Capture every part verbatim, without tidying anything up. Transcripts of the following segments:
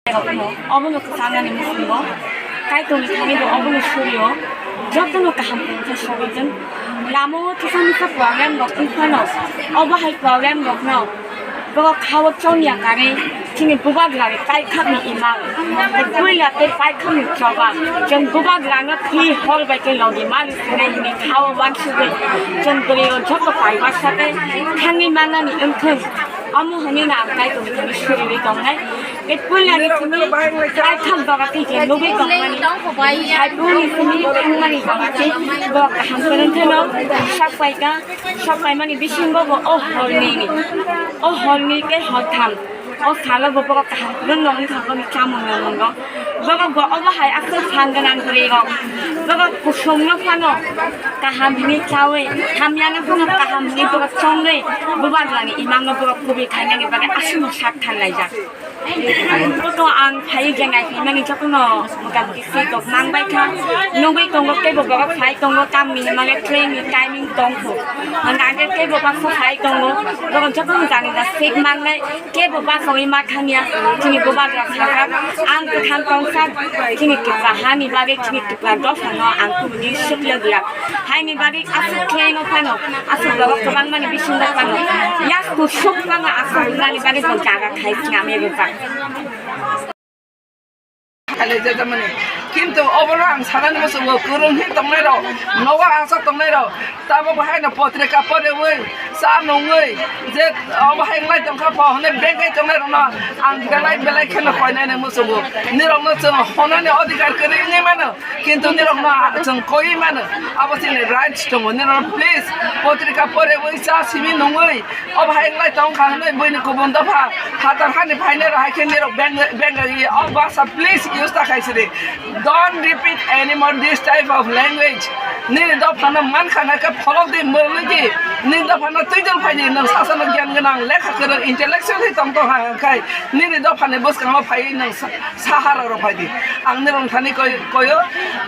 Obono kwchanani muchungo, Kaitorni thani bo obono surio, jotono kaham khe sogwi chwng. Lama o kisa misa problem rok wng phano, obo hai problem rokno borok ha o chongya karwi chini bubagrani kaikhakni imang, puila tei kaikhakni choba, chwng bubagrano thwi hor bai khe logi mani sinai hwnwi ha o uansugwi chwng bwrwi o joto kaiba sa tei thangwi mannani wng thung. Omo hwnwi no ang Kaitorni thani suriwi tongnai. Tei puilani simi kaitham doga twi je nugwi tongmani. Hai boni simi thangmani doga twi borok kaham kwrwng kheno sok paikha. Sok paimani bisingo bo o hornini, o horni tei hortham, o salo bo borok kaham kwrwng no wngkha boni chamung no nwngo. Borok bo obo hai aswk phan gwnang kwrwi rok. Borok kusung no phano kaham hwnwi chawi, hamya no phano kaham hwnwi borok chongwi, bubagrani imang no borok kubui khainani bagwi aswk no sak thanlaijak. Joto ang phai je nai phaimani jotono motamoti swi tok mang bai kha. Nugwi tongo teibo borok phai tongo, tamni hwnmale train ni timing tong kho. Ang age teibo baksa phai tongo, borok jotono jani da sik mangnai. Kebo basawi ma thangya, chini bubagra sakha, ang kwthang tongsa, chini Tripura hani bagwi, chini Tripura dophano ang kubuni sukya gwiya. Haini bagwi aswk khlaino phano, aswk borok kwbangmani bisingo phano, yak kusuk phano aswk hwnani bagwi bo jaga khai swnamwi rwjak. Khailai jajamani. Kintu obono ang sanani muchungo kwrwng hin tongnai rok, nogo aswk tongnai rok, tabuk bo haino potrika porewi, cha nungwi, je obo hai wngwi tongkha pho hwnwi bengwi tongnai rokno ang belai belai kheno koinani muchungo. Nirokno chwng honani odhikar kwrwi wngwi mano, kintu nirokno chwng koiwi mano. Abo chini rights tongo, nirokno please potrika porewi, cha simi nungwi, obo hai wngwi tongkha hwnwi buini kubun dopha phatar hani phainai rok hai khe nirok beng-, bengwi o bhasha please use ta khai sidi. Don't repeat anymore this type of language. Nini dophano mankha na khe pholok di, mwrwk di. Nini dophano twijol phai di, nwng sasano gyan gwnang, lekha kwrwng, intellectual hi tong tong ha khai. Nini dophani bwskango phai nwng sa-, sahara rok phai di. Ang nirok thani koi-, koyo,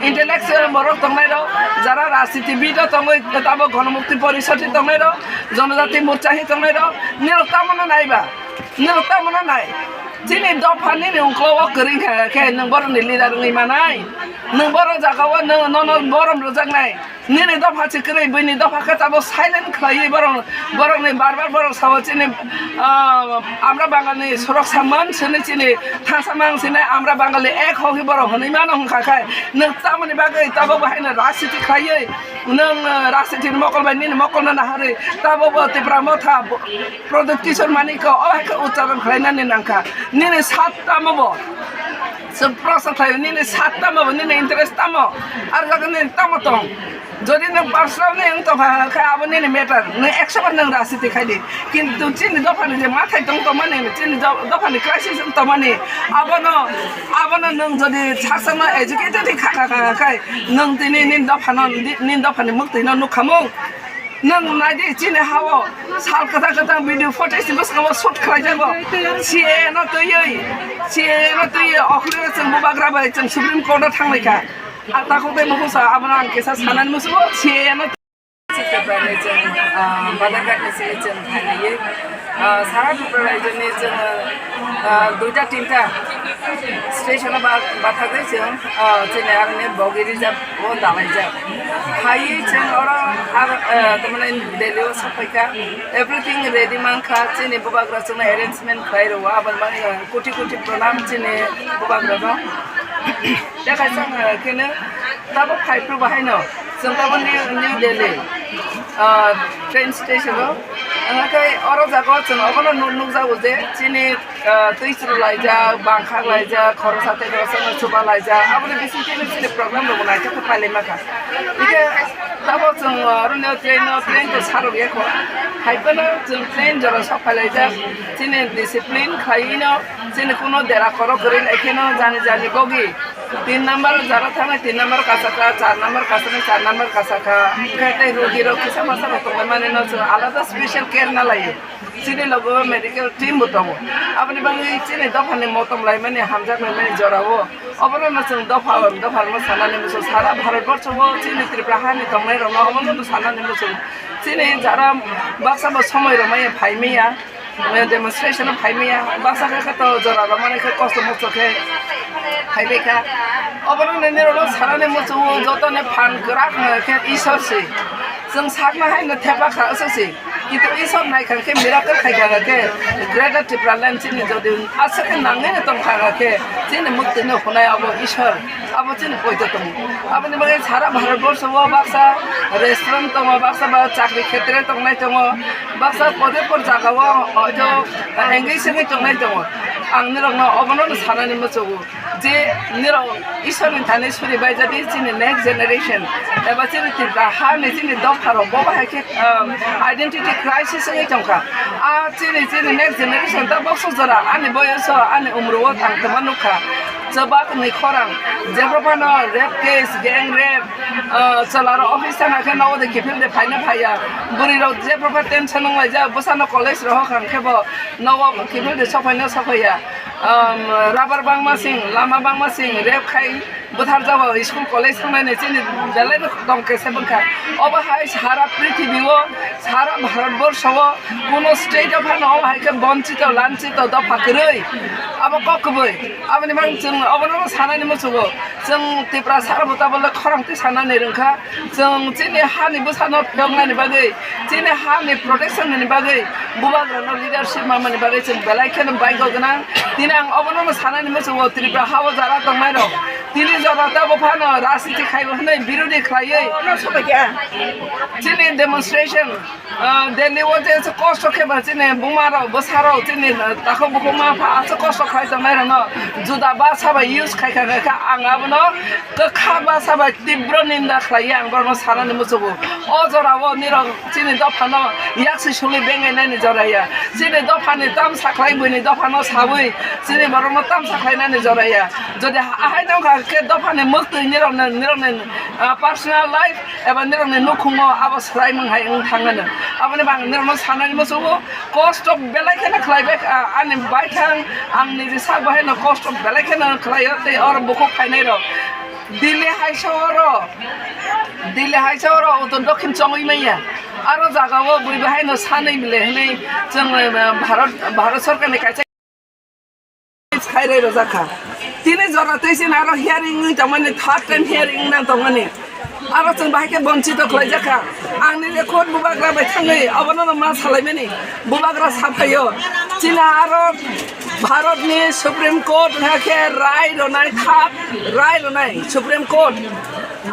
intellectual borok tongnai rok, jara rajniti bido tongwi, tabo Ganamukti Porishad hi tongnai rok, Janajati Morcha hi tongnai rok, nirok tamo no naiba. Nirok tamo no nai. Chini dopha nini ungklo o kwrwi kha khe nwng borokni leader wngwi manai. Nwng borok jaga o nwng, nono borom rwjaknai. Nini dopha se kwrwi, buini dopha khe tabo silent khlaiwi borok, borokni bar bar borok sao chini, ah, Amra Bangalni sorok saman sini chini thangsa mang sini Amra Bangalni ek hokhi borok hwnwi mano hwnkha khe nwng tamoni bagwi tabo bo haino rajniti khlaiwi nwng, ah, rajnitini mokol bai nini mokolno naharwi tabo bo Tipra Motha bo-, Pradyot Kishore Manikya o hai khe ucharon khlainani nangkha. Nini sat tamo bo? Chwng prosa khlaio, nini sat tamo bo, nini interest tamo? Ar jaga nini tamo tong? Jodi nwng personal ni wng tongkha khe abo nini matter. Nwng ekso bar nwng rajniti khai di. Kintu chini dophani je mathai tong tongmani, chini do-, dophani crisis wng tongmani, abono, abono nwng jodi sasano educated kha kha kha khai nwng tini nini dophano, nini dophani mwktwino nukhamung. Nwng nai di, chini ha-o sal kwthang kwthang video footage ni bwskango shoot khlai jago. C A A no twiwi, C A A no twiwi okhorwi chwng bubagra bai chwng Supreme Court o thang lai kha. Ang takhuk tei mukhung sa, abono ang kisa sanani muchungo, C A A no. Chwng, ah, Badaghat ni simi chwng phainai. Ah, sara Tripura rajyoni chwng, ah, duita tinta station o ba-, bathagwi chwng, ah, chini aroni bogi reserve o dalaijak. Phaiwi chwng oro ar, ah, tamani Delhi o sokphaikha. Everything ready mankha, chini bubagra chwngno arrangement khlai rwo, aboni bagwi koti koti pranam chini bubagrano. Tei kaisa wngkha kheno tabuk phaiphru bahaino chwng tabuk New, New Delhi, ah, train station o. Wngkha khe oro jaga o chwng obono nuk-, nukjago je chini, ah, twi chwrwlaijak, bangkhak laijak, khoroksa tei khoroksa no chuba laijak, aboni bisingtwi chini program rokbo naithok khe pailai mankha. Hwnkhe tabuk chwng oro train o, train to sarok ya kho. Hai phano chwng train jora sok phailaijak, chini discipline khlaiwi no chini kuno dera khorok kwrwi lai kheno jani jani bogi. Tin number jara thangnai, tin number kasaka, char number kasaka, char number kasaka. Hwnkhe tei rogi rok kisa masa rok tongmani no chwng alada special care na laio. Chini logo medical team bo tongo. Aboni bagwi chini dophani motom laimani, hamjak laimani jorao. Obono no chwng dopha, dopha rokno sanani muchung sara Bharat borsho o chini Tripura hani tongnai rokno obono no sanani muchung. Chini jara baksa bo somoi rwmaya phaimaya. Demonstration o phaimaya, baksa khe khe to jora romani khe kosto mosto khe phaibai kha. Obono nini rok sanani muchungo joto ni phan kwrak no khe Isor se. Chwng sakna hai no thepa kha aswk se. Kintu Isor nai kha khe miracle khai kha khe Greater Tipraland chini jodi aswk khe nangwi no tong kha khe chini muktwi no hunai abo Isor. Abo chini poito tongo. Aboni bagwi sara Bharat borsho o baksa restaurant tongo, baksa ba chakri khetre tongnai tongo, baksa pode por jaga o hoito engwi sengwi tongnai tongo. Ang nirokno obono sanani muchungo je nirok Isor ni thani suri bai jadi chini next generation eba chini Tripura ha ni chini dopha rok bo bahai khe um, identity crisis wngwi tongkha. A chini, chini next generation ta bokso jora ani boyoso, ani umru o ang tongma nukha. Chwbak ni khorang, jebro phano rape case, gang rape, ah, chwla rok office thangna khe nogo de kiphil de phaina phaiya. Bwrwi rok jebro pha tension wng laijak, bwsano college rohor kha khe bo nogo kiphil de sokphaina sophaiya. Um, rubber bangma sing, lama bangma sing, rape khai, bwthar jabo school college thangnani chini belai no tong kesa bwkha. Obo hai sara prithibi o, sara Bharat borsho o kuno state o phano obo hai khe bonchito, lanchito dopha kwrwi. Abo kok kwbwi. Aboni bagwi chwng obono sanani muchungo. Chwng Tripura sara bo tabole khorang twi sanani rwngkha. Chwng chini hani bwsano phiyoknani bagwi, chini hani protection ni bagwi bubagrano leadership manmani bagwi chwng belai kheno baigo gwnang. Tini ang obono no sanani muchungo Tripura ha o jara tongnai rok. Tini jora ta bo phano rajniti khai hwnwi birodhi khlaiwi. Chini demonstration, ah, Delhi o je se kosto khe ba chini buma rok, bwsa rok, chini takhuk bukhuk ma pha aswk kosto khlai tongnai rokno juda ba saba use khai kha kha ang abono kwkha ba saba tibro ninda khlaiwi ang borokno sanani muchungo. O jora o nirok chini dophano yaksi sului bengai nani jora ya. Chini dophani tamsa khlai buini dophano sawi chini borokno tamsa khlai nani jora ya. Jodi ahai nongkha khe dophani muktwi nirokni, nirokni, ah, personal life eba nirokni nukhungo abo swlai mung hai wng thangmano. Aboni bagwi nirokno sanani muchungo kosto belai kheno khlai bai, ah, ani baithang ang niji sak bahai no kosto belai kheno khlaio tei oro bukhuk phainai rok. Delhi hai sohoro, Delhi hai sohoro uto dokhin chongwi manya. Aro jaga o bui bahai no sanwi bile hinwi chwng, eh, Bharat, Bharat Sarkar ni kaisa khai roi rojak kha. Tini jora tei chini aro hearing wngwi tongmani, third time hearing wngna tongmani. Aro chwng bahai khe bonchito khlaijak kha. Ang nini khud bubagra bai thangwi obono no ma salaimani. Bubagra saphaio. Chini aro Bharatni Supreme Court wngkha khe rai rwnai, thap rai rwnai Supreme Court.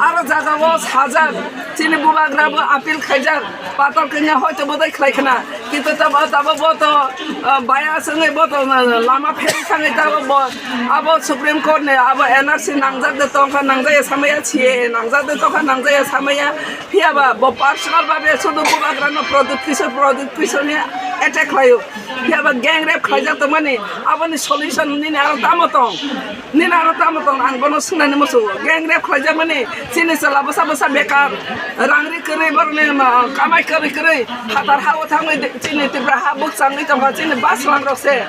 Aro jaga o sajak, chini bubagra bo appeal khaijak, patal kanya hoito bodai khlai khna, kintu tabo, tabo bo to, ah, baya songwi bo to, ah, lama pheri thangwi tabo bo, abo Supreme Court ni abo N R C nangjak de tongkha, nangjaya samaya C A A, nangjak de tongkha, nangjaya samaya, phiya ba bo personal babe sudu bubagra no Pradyut Kishore, Pradyut Kishore ni attack khlaio, phiya ba gang rape khlaijak tongmani, aboni solution nini aro tamo tong? Nini aro tamo tong ang bono swngnani muchungo. Gang rape khlaijakmani chini chwla bwsa bwsa bekar. Rang ri kwrwi borokni ma, kamai kwrwi kwrwi phatar ha-o thangwi de-, chini Tripura ha bwkchangwi tongkha chini baslang rok se.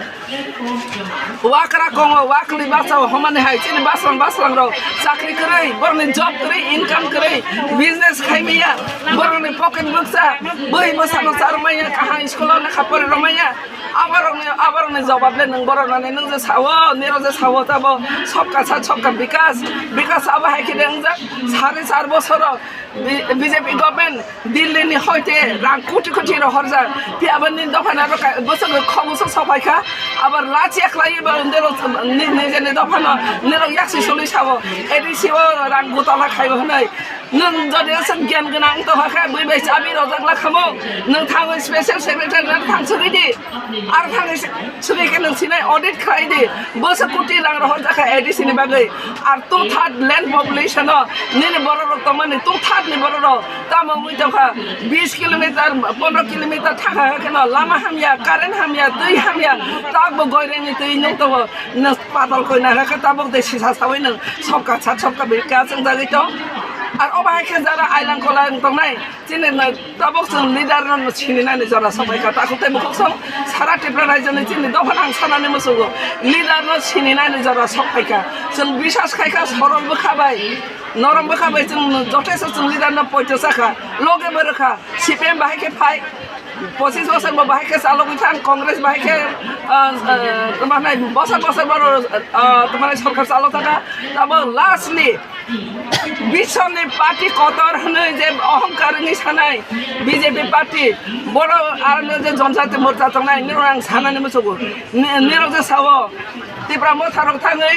Wakra kongo, wakli bachao homani hai chini baslang baslang rok chakri kwrwi, borokni job kwrwi, income kwrwi, business khai maya, borokni pocket bwkcha, bwrwi bwsano charwmaya, kaham school o lekha pori rwmaya. Aborokni, aborokni jobab le nwng borok nani nwng je sao, nirok je sao tabo sobka sat sobka bikas, bikas abo hai khe de wngjak sari char bosoro B-, B J P government Delhi ni hoite rang koti koti rohorjak. Phiya bo nini dophani aro ka-, bwswk kho bwswk sophai kha, abo lachiya khlai bo nirok ni-, nijeni dophano nirok yaksi sului sao, A D C o rang gutala khaibo hwnwi. Nwng jodi aswk gyan gwnang wng tongkha khe, bui bai chabi rojak la khamung. Nwng thangwi special secretary no thang suri di. Ar thangwi se-, suri khe nwng sinai audit khlai di. Bwswk koti rang rohor jakha A D C ni bagwi. Ar two third land population o nini borok rok tongmani, two third ni borok rok tamo wngwi tongkha. Bis kilometer, pondro kilometer thangkha khe no lama hamya, current hamya, twi hamya, tabok goirengni twi nung tongo. Nwng patal koi nang khe tabok de sisa sawi nwng sobka sat sobka bikas wngjagwi tong. Ar obo hai khe jara ailang kolang tongnai chini no tabok chwng leader no sini nani jora sopai kha. Takhuk tei bukhuk song sara Tripura rajyo ni chini dophano ang sanani muchungo leader no sini nani jora sopai kha. Chwng bisas khai kha sorol bwkha bai, norom bwkha bai chwng jothesto chwng leader no poito cha kha, loge bo rwkha. C P M bahai khe phai. Pochis bosor bo bahai khe chalogwi thang, Congress bahai khe, ah, ah, tamo nai bosor bosor bo, ah, tamo nai sorkar chalo thaka. Tamo lastly biswni party kotor hwnwi je ohongkar wngwi sanai B J P party, borok aro je jonjati morcha tongnai, nirok ang sanani muchugo. Ni-, nirok je sao, Tipra motharok thangwi,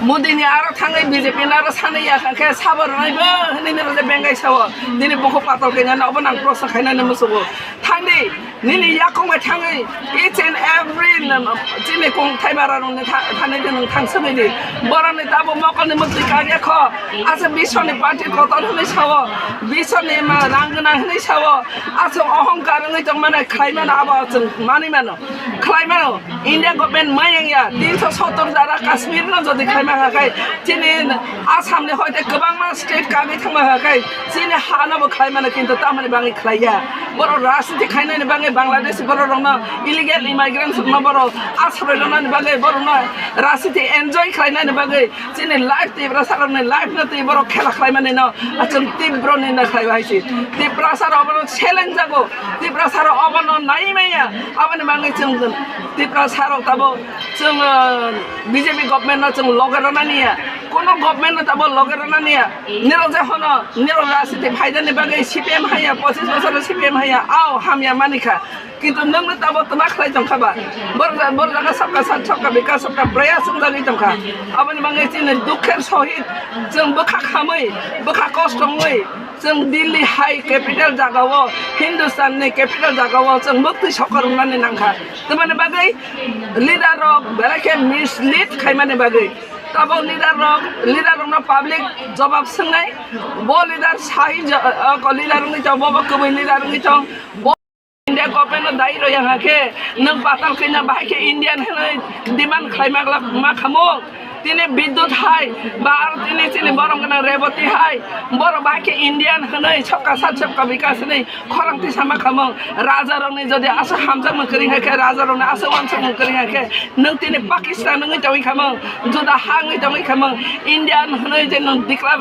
Modi ni aro thangwi B J P ni aro sanwi ya kha khe sabo rwnai bo hwnwi nirok je bengai sao. Nini bukhuk patal khe nang obo nang prosa khainani muchugo. Thangdi, nini yakung bai thangwi each and every n-, chini kung thai bara rok ni tha-, thani de nang thang swnwi di. Borok ni tabo mokol ni mukti kagya kho. Asa biswni party kotor hwnwi sao. Biswni ma rang gwnang hwnwi sao. Asa ohongkar wngwi tong mano, khlai mano abo chwng manwi mano. Khlai mano, India government mayang ya, tinsho sottor jara Kashmir no jodi khlai mangkha khai, chini Assam ni hoite kwbangma state kagwi thangma kha khai, chini ha no bo khlai mano, kintu tamoni bangwi khlai ya. Borok rajniti khainani bangwi Bangladesh borok rokno illegal immigrants rokno borok asroi rwnani bagwi borokno rajniti enjoy khlainani bagwi chini life Tiprasa rokni life no twi borok khela khlaimani no, ah, chwng tibro ni no khlai bai si. Tiprasa rok obono seleng jago, Tiprasa rok obono nai maya, aboni bagwi chwng Tiprasa rok tabuk chwng, ah, B J P government no chwng loge rwnani ya, kono government no tabuk loge rwnani ya. Nirok je hono, nirok rajniti phaidani bagwi C P M haiya, pochis bosor C P M haiya, ao hamya manikha. Kintu nwng no tabo twma khlai tongkha ba? Bor ja-, bor jaga sabka sat, sabka bikas, sabka prayas wng jagwi tongkha. Aboni bagwi chini dukher sohit chwng bwkha khamwi, bwkha kosto wngwi chwng Delhi hai capital jagao, Hindustan ni capital jagao chwng muktwi sokor wngnani nangkha. Twmani bagwi leader rok belai khe mislead khaimani bagwi. Tabo leader rok, leader rokno public jobab swngnai. Bo leader sai ja-, uh, ko leader wngwi tong, bo bo kwbwi leader wngwi tong. Bo India government no dai rw yang khe, nwng patal khe na bahai khe Indian hwnwi demand khlai ma glak ma khamung. Tini Bidyut hai, ba aro tini chini borom gwnang Reboti hai, borok bahai khe Indian hwnwi sabka sat sabka bikas hwnwi khorang tisa ma khamung. Raja rokni jodi aswk hamjakmung kwrwng hai khe, raja rokni aswk uansukmung kwrwng hai khe, nwng tini Pakistan wngwi tongwi khamung, juda ha wngwi tongwi khamung, Indian hwnwi je nwng declare